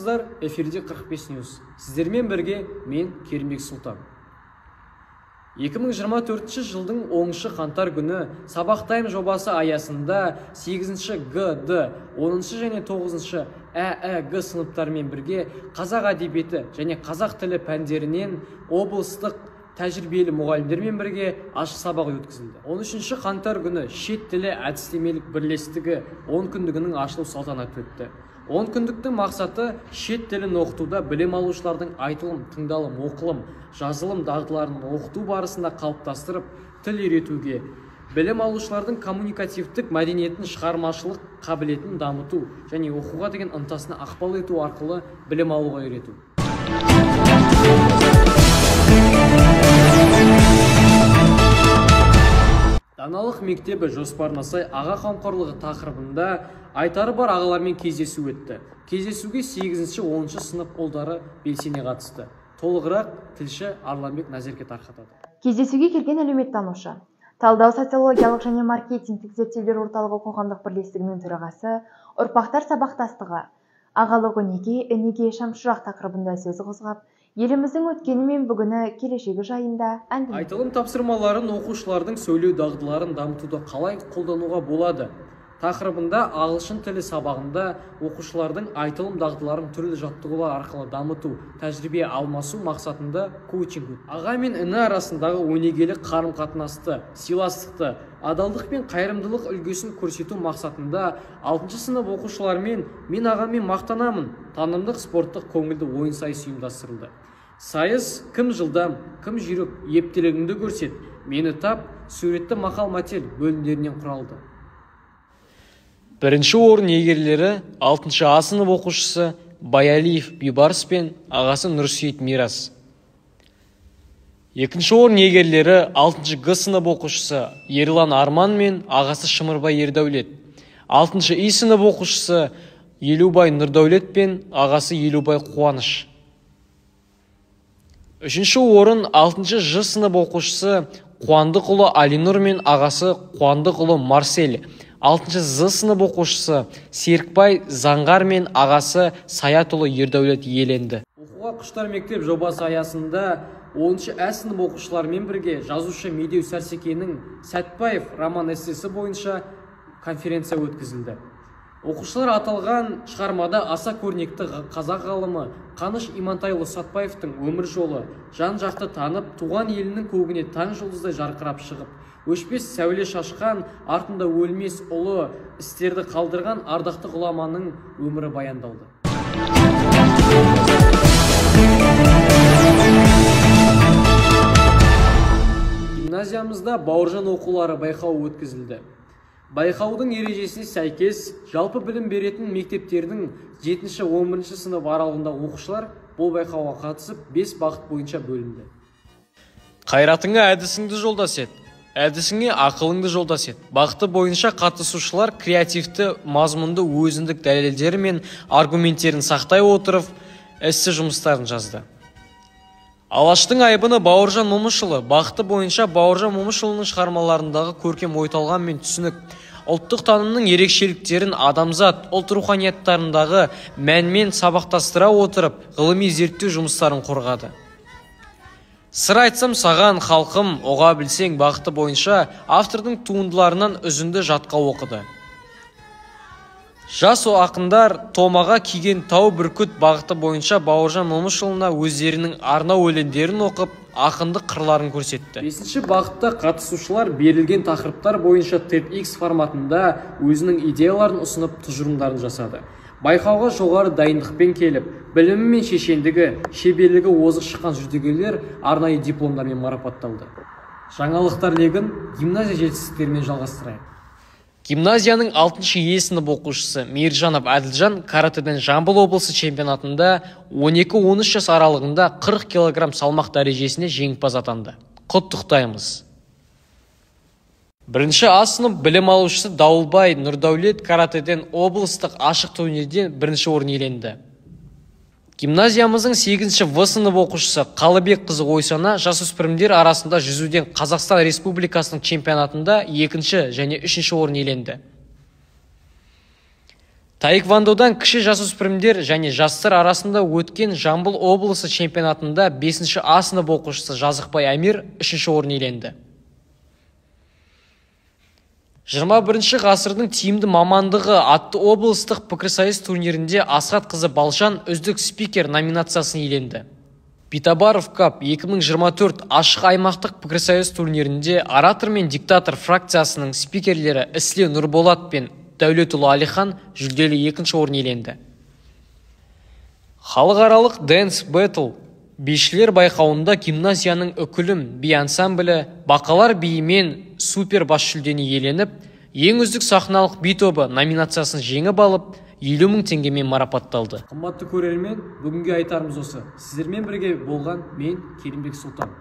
Армысыздар, эфирде 45 News. Сіздермен бірге мен Керімбек Сұлтан. 2024 жылдың 10 қаңтар күні Сабақ Тайм жобасы аясында 8 Г, Д, 10 және 9 Ә, Ә, Г сыныптарымен бірге қазақ әдебиеті және қазақ тілі пәндерінен облыстық тәжірибелі мұғалімдермен бірге ашық сабақ өткізілді. 13 қаңтар күні шет тілі әдістемелік бірлестігі 10 күндігінің ашылу салтанаты өтті. 10 күндіктің мақсаты шет тілін оқытуда білім алушылардың айтылым, тыңдалым, оқылым, жазылым дағдыларын оқыту барысында қалыптастырып, тіл үйретуге, білім алушылардың коммуникативтік мәдениетін, шығармашылық қабілетін дамыту және оқуға деген ынтасына ықпал ету арқылы білім алуға үйрету. Даналық мектебі жоспарына сай аға қамқорлығы тақырыбында айтары бар ағалармен кездесу өтті. Кездесуге 8-10 сынып ұлдары белсене қатысты. Толығырақ тілші Арланбек Назерке тарқатады. Кездесуге келген әлеуметтанушы, талдау социологиялық және маркетингтік зерттеулер орталығы қоғамдық бірлестігінің төрағасы, ұрпақтар сабақтастығы, ағалық өнеге, інеге шамшырақ тақырыбында сөз қозғап, еліміздің өткені мен бүгіні, келешегі жайында әңгіме. Айтылым тапсырмаларын оқушылардың сөйлеу дағдыларын дамытуда қалай қолдануға болады тақырыбында ағылшын тілі сабағында оқушылардың айтылым дағдыларын түрлі жаттығулар арқылы дамыту, тәжірибе алмасу мақсатында коучинг өтті. Аға мен іні арасындағы өнегелі қарым-қатынасты, сыйластықты, адалдық пен қайырымдылық үлгісін көрсету мақсатында 6 сынып оқушыларымен «Мен ағаммен мақтанамын» танымдық спорттық көңілді ойын сайысы ұйымдастырылды. Сайыс кім жылдам, кім жүйрік, ептілігіңді көрсет, мені тап, суретті мақал-мәтел бөлімдерінен құралды. Бірінші орын иегерлері 6 А сынып оқушысы Баялиев Бейбарыс пен ағасы Нұрсейіт Мирас. Екінші орын иегерлері 6 Г сынып оқушысы Ерлан Арман мен ағасы Шымырбай Ердәулет. 6 И сынып оқушысы Елубай Нұрдәулет пен ағасы Елубай Қуаныш. Үшінші орын 6 Ж сынып оқушысы Қуандықұлы Алинұр мен ағасы Қуандықұлы Марсель. 6 З сынып оқушысы Серікбай Заңғар мен ағасы Саятұлы Ердәулет иеленді. Оқуға құштар мектеп жобасы аясында 10 Ә сынып оқушыларымен бірге жазушы Медеу Сәрсекенің Сәтбаев роман эссесі бойынша конференция өткізілді. Оқушылар аталған шығармада аса көрнекті қазақ ғалымы Қаныш Имантайұлы Сәтбаевтың өмір жолы жан-жақты танып, туған елінің көгіне таң жұлдыздай жарқырап шығып, өшпес сәуле шашқан, артында өлмес ұлы істерді қалдырған ардақты ғұламаның өмірі баяндалды. Гимназиямызда Бауыржан оқулары байқауы өткізілді. Байқаудың ережесіне сәйкес, жалпы білім беретін мектептердің 7-11 сынып аралығында оқушылар бұл байқауға қатысып, 5 бағыт бойынша бөлінді. Қайратыңа әдісіңді жолдас ет, әдісіңе ақылыңды жолдас ет. Бағыты бойынша қатысушылар креативті мазмұнды өзіндік дәлелдері мен аргументтерін сақтай отырып, эссе жұмыстарын жазды. Алаштың айбыны Бауыржан Момышұлы бағыты бойынша Бауыржан Момышұлының шығармаларындағы көркем ойталған мен түсінік, ұлттық танымның ерекшеліктерін адамзат, ұлт руханияттарындағы мәнмен сабақтастыра отырып, ғылыми зерттеу жұмыстарын қорғады. Сыр айтсам саған, халқым, ұға білсең бағыты бойынша автордың туындыларынан үзінді жатқа оқыды. Жас ақындар томаға киген тау бүркіт бағыты бойынша Бауыржан Момышұлына өздерінің арнау өлеңдерін оқып, ақындық қырларын көрсетті. 5 бағытта қатысушылар берілген тақырыптар бойынша TEDx форматында өзінің идеяларын ұсынып, тұжырымдарын жасады. Байқауға жоғары дайындықпен келіп, білімі мен шешендігі, шеберлігі озық шыққан жүлдегерлер арнайы дипломдармен марапатталды. Жаңалықтар легін гимназия жетістіктерімен жалғастырайық. Гимназияның 6 Е сынып оқушысы Мейіржанов Әділжан каратэден Жамбыл облысы чемпионатында 12-13 жас аралығында 40 килограмм салмақ дәрежесіне жеңімпаз атанды. Құттықтаймыз. 1 А сынып білім алушысы Дауылбай Нұрдәулет каратэден облыстық ашық турнирден 1 орын иеленді. Гимназиямыздың 8 В сынып оқушысы Қалыбек қызы Ойсана жасөспірімдер арасында жүзуден Қазақстан Республикасының чемпионатында 2 және 3 орын иеленді. Таэквондодан кіші жасөспірімдер және жастар арасында өткен Жамбыл облысы чемпионатында 5 А сынып оқушысы Жазықбай Әмир 3-ші орын иеленді. 21 ғасырдың тиімді мамандығы атты облыстық пікірсайыс турнирінде Асхат қызы Балжан үздік спикер номинациясын иеленді. Битабаров Кап 2024 ашық аймақтық пікірсайыс турнирінде оратор мен диктатор фракциясының спикерлері Ісле Нұрболат пен Дәулетұлы Алихан жүлделі 2-ші орын иеленді. Халықаралық Dance Battle бишілер байқауында гимназияның Үкілім би ансамблі бақалар биімен супер бас жүлдені иеленіп, ең үздік сахналық би тобы номинациясын жеңіп алып, 50 мың теңгемен марапатталды. Қымбатты көрермен, бүгінге айтарымыз осы. Сіздермен бірге болған мен, Керімбек Сұлтан.